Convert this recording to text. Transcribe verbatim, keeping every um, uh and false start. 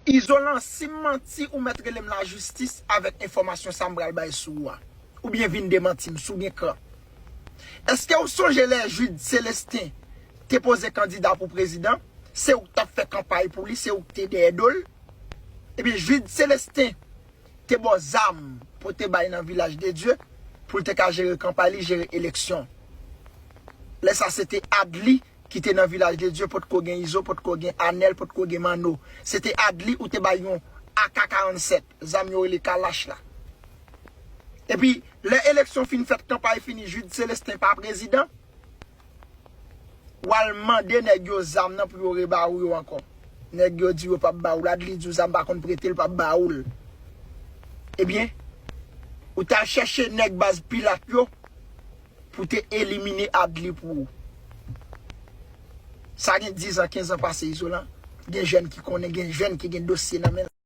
Izolan, si m manti, ou mèt rele m lajistis avèk enfòmasyon sa m pral bay sou ou a. Oubyen vin demanti m si w gen kran. Èske w sonje lè Jude Célestin te poze kandida pou prezidan? Se ou k t ap fè kanpay pou li, se ou k te dèyè do l. Ebyen, Jude Célestin te ba w zam pou te bay nan Vilaj de Dye, pou l te ka jere kanpay li, jere eleksyon. Lè sa, se te Adli ki te nan Vilaj de Dye, potko gen Izo, potko gen Anèl, potko gen Manno. Se te Adli ou te bay yon A K karannsèt, zam yo rele kalach la. Epi, lè eleksyon fin fèt, kanpay fini, Jude Célestin pa prezidan, w al mande nèg yo zam nan pou yo reba ou yo ankò. Nèg yo di yo p ap ba ou l, Adli di w sa m pa konn prete l, p ap ba ou l. Ebyen, ou t al chèche nèg baz Pilat yo pou te elimine Adli pou ou. Sa gen diz an, kenz an pase, Izolan. Gen jèn ki konnen, gen jèn ki gen dosye nan men l.